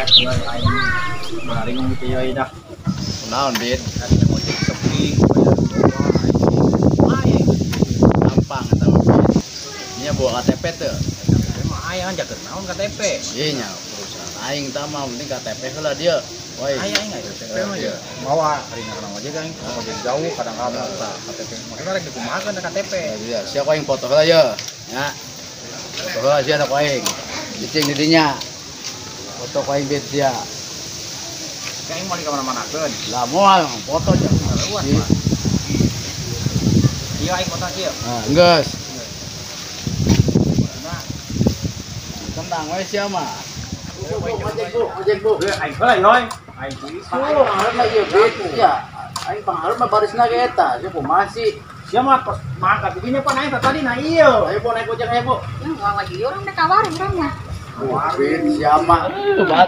Bari ngomong kieu euy dah. Kunaon, Bid? Kan ojek sepi, bayar loba aing. Gampang eta mah, Bid. Nya bawa KTP teu? KTP mah aya jaga naon KTP. Ieu nya urusan aing tah mah penting KTP heula dia. Woi. Aya aing aya KTP mah ya. Mawa hari kana ojek aing ojek jauh kadang-kadang tah KTP. Maksudna rek dikumahakeun KTP. Iya, sia ku aing foto heula ye. Nya. Foto heula sia ku aing. Cicing di dinya. Foto ku aing bid sia. Aing mau di kamana-manakeun. Lah moal foto aja. Iya aing foto kieu. Nah, geus. Nah. Tenang we sia mah. Ojek bu, ojek bu. Aing heula yoy. Aing isu. Aing mah ieu bid sia. Aing pangarep mah barisna ge eta. Sia kumaha sih? Sia mah tos mangkat dinya pan aing tadi na ieu. Ayo bu naik ojek ayo bu. Ya moal lagi urang teh ka warung urang mah. Bid sia mah.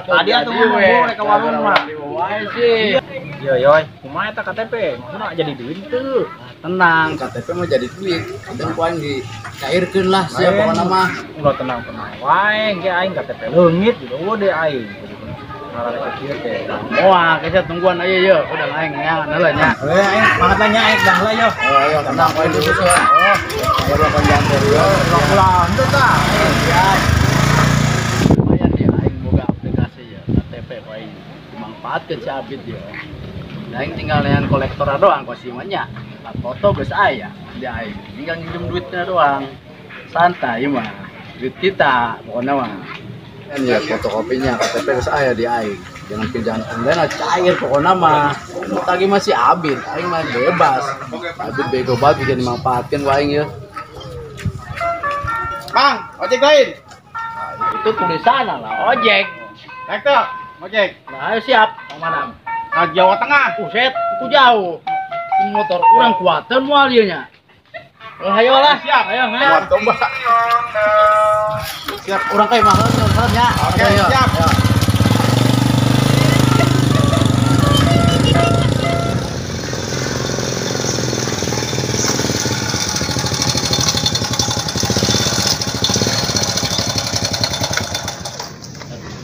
Tadi atuh ngomong rek ka warung mah. Wae sih. Yo yoy, kumaha eta KTP? Maksudna jadi duit teu? Tenang, KTP mah jadi duit. Kadang ku aing dicairkeun lah sia pokona mah. Ulah tenang-tenang wae, engke aing KTP leungit gitu eueuh deui aing. Ngaran kieu teh. Moal, geus tungguan aja ye. Udah aing ngeangan heula nya. Heuh aing semangat lah nya aing dah heula yo. Oh, ayo tenang ku aing dulu. Oh, ayo bakal jangan yo. Ulah henteu tah. Siap. Lumayan dia aing boga aplikasi ya, KTP ku aing dimanfaatkeun si Abid dia. Aing tinggal nean kolektor doang kok sih mah nya. Foto geus aya di aing. Tinggal nginjem duitnya doang. Santai mah. Duit kita pokoknya mah. Kan ya fotokopinya KTP geus aya di aing. Jangan pinjaman online cair pokoknya mah. Tadi masih Abid, aing mah bebas. Abid bego banget bisa dimanfaatkeun ku aing ya. Bang, ojek lain. Nah, itu tulisan lah ojek. Naik tuh, ojek. Nah, ayo siap. Mau mana? Ke Jawa Tengah. Buset, itu jauh. Motor kurang kuatan moal ieu nya. Oh, ayo lah. Siap, ayo. Kuat domba. Siap, urang kae mah heula nya. Oke, siap.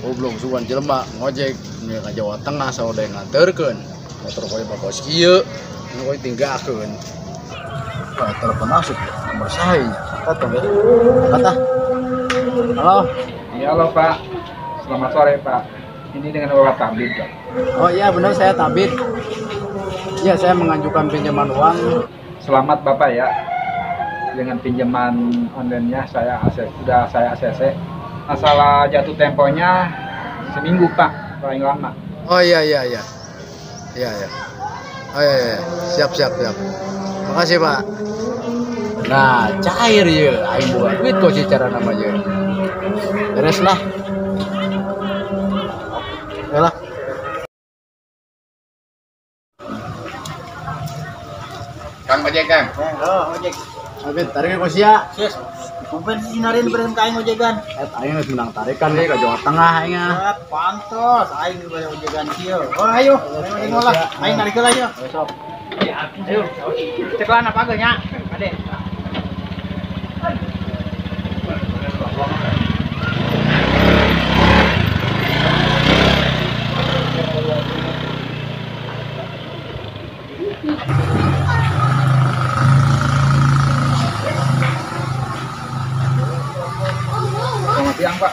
Goblok sugan jelema ngojek nya ka Jawa Tengah saudara nganterkeun. Motor koe bakos kieu, nu koe tinggalkeun. Wah, telepon masuk nomor saya nya. Kata. Halo. Iya, halo Pak. Selamat sore Pak. Ini dengan Bapak Tabib, Pak. Oh iya, benar saya Tabib. Iya, saya mengajukan pinjaman uang. Selamat Bapak ya. Dengan pinjaman online-nya saya sudah saya ACC. Masalah jatuh temponya seminggu Pak, paling lama. Oh iya iya iya. Iya iya. Oh iya iya. Siap siap siap. Makasih Pak. Nah, cair ya, aing boga duit kok sih cara namanya. Beres lah. Yalah. Kang ojek Kang. Oh, ojek. Abid tarik kok sia. Sis. Kumpen sinarin beren ka aing ojegan. Aing geus menang tarikan deui ka Jawa Tengah aing ah. Pantos aing bere ojegan kieu. Oh ayo, aing ngolah. Aing narik heula yo. Sok. Ayo. Cek lah apa ge nya? Ade. Selamat siang Pak.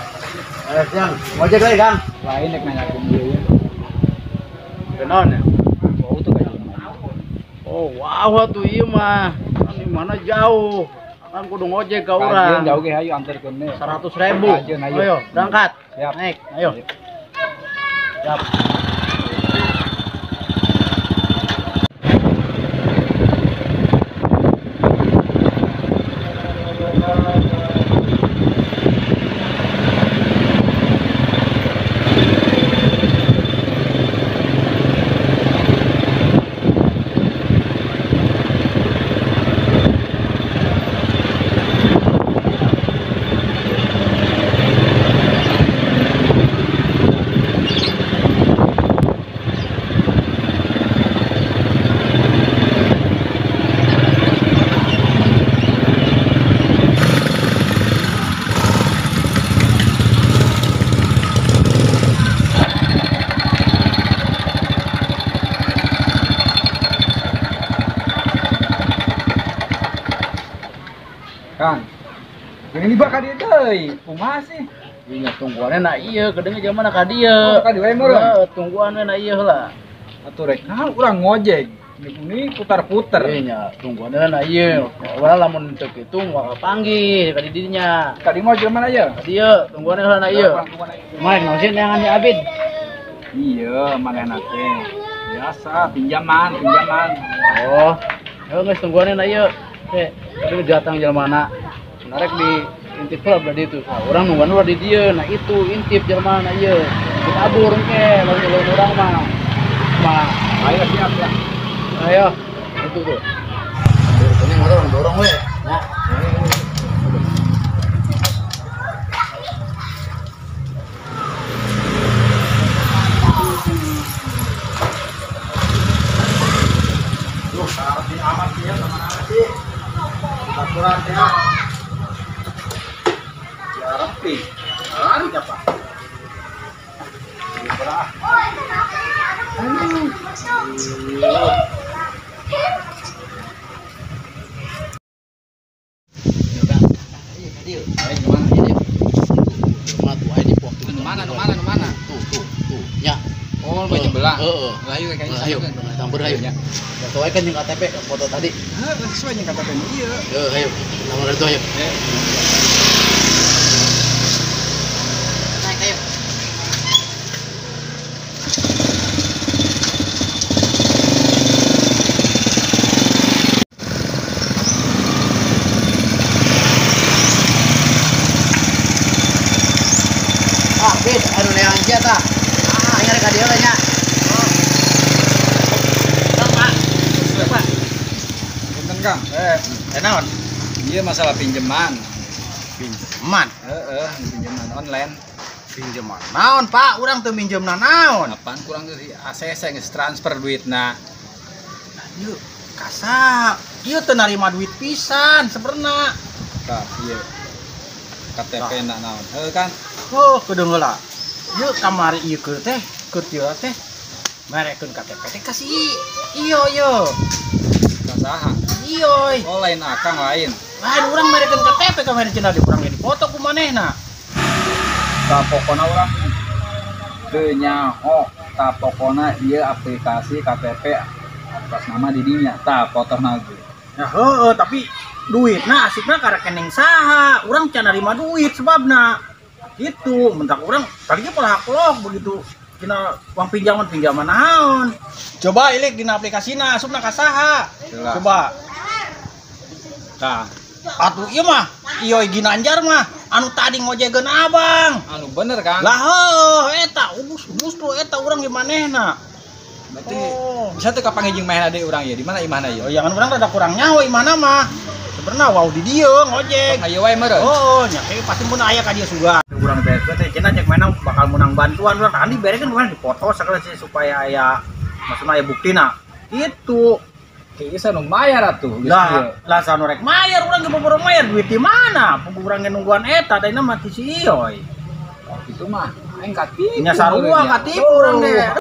Siang. Ngojek lagi Kang. Lain nek nanyakeun ieu ya. Kenaon ya? Wow tuh kayak Oh, wow tuh ieu mah. Kan di mana jauh. Kan kudu ngojek ka urang. Jauh ge hayu anterkeun we. 100.000. Ayo, ayo berangkat. Siap. Naik, ayo. Siap. Aing dibawa ka dieu deui. Kumaha sih? Ieu tungguanna na ieu, gedeung jelema na ka dieu. Oh, ka dieu we meureun. Heuh, tungguan we na ieu heula. Atuh rek naon urang ngojek. Ini putar-puter. Iya nya, tungguanna na ieu. Urang lamun teu kitu moal kapanggih ka di dinya. Ka dieu mah jelema na ieu. Ka dieu, tungguanna heula na ieu. Mah naon sih neangan si Abid? Iya, manehna teh. Biasa pinjaman. Oh, ayo geus tungguanna na ieu. Teh, tadi datang jelema na. Menarik di intip lah berarti itu. Nah, orang nungguan ulah di dieu, nah itu intip jelema na ieu. Kabur engke, lamun lamun urang mah. Mah, ayo siap ya. Ayo, itu tuh. Ini orang dorong we. Nah. Duh, sarti amat ya sama sih. Aturan ya. Rapi. Lari apa? Mana? Tuh. Ya. Oh, baju belah. Heeh. Ayo kayaknya. Ayo, tambur ayo nya. Sesuai kan jeung KTP foto tadi. Heeh, sesuai jeung KTP ieu. Heeh, ayo. Nomor itu ayo. Naik ayo. Ah, Bid, anu neangan sia tah. Ah, aing rek ka dieu nya. Kang, Pak. Pak. Punten, Kang. Naon? Ieu masalah pinjaman. Pinjaman? Heeh, pinjaman online. Pinjaman. Naon, Pak? Urang teu minjemna naon? Apaan kurang di ACC geus transfer duitna. Ieu kasa, ieu teu narima duit pisan sebenarna. Tah, ieu. KTP na naon? Heuh kan? Oh, kedeung heula. Ieu kamari ieu keur teh, keur teu teh. Merekeun KTP teh kasih iyo ieu. Kasaha? Iyo. Oh, lain akang lain. Lain urang merekeun KTP kamari cenah di urang ge dipoto ku manehna. Tah pokona urang teu nyaho, tah pokona ieu aplikasi KTP atas nama didinya. Tah fotona ge. Nah, heueuh, tapi duitna asupna ka rekening saha? Urang can narima duit sebabna. Gitu, mentak urang tadinya pola haklok begitu. Dina uang pinjaman naon. Coba ilik dina aplikasina asupna ka saha? Coba. Tah, atuh ieu mah ieu Ginanjar mah anu tadi ngojegeun abang. Anu bener Kang. Lah heuh eta justru eta urang ge manehna. Berarti bisa teu kapanggih jeung manehna deui urang ieu? Di mana imahna ieu? Oh, jangan urang rada kurang nyaho imahna mah. Sebenarnya wow di dieu ngojek. Ayo wae meureun. Oh, nya kayak pasti mun aya ka dieu suga. Urang beres teh cenah cek mana bakal menang bantuan urang tadi berekeun urang dipoto sagala sih supaya aya maksudna aya buktina. Gitu. Kayaknya nu mayar atuh. Lah sanu rek mayar urang ge boro mayar duit di mana? Pugu urang ge nungguan eta tadina mah ti si Iyoy. Oh, kitu mah aing katipu. Nya sarua katipu urang ge.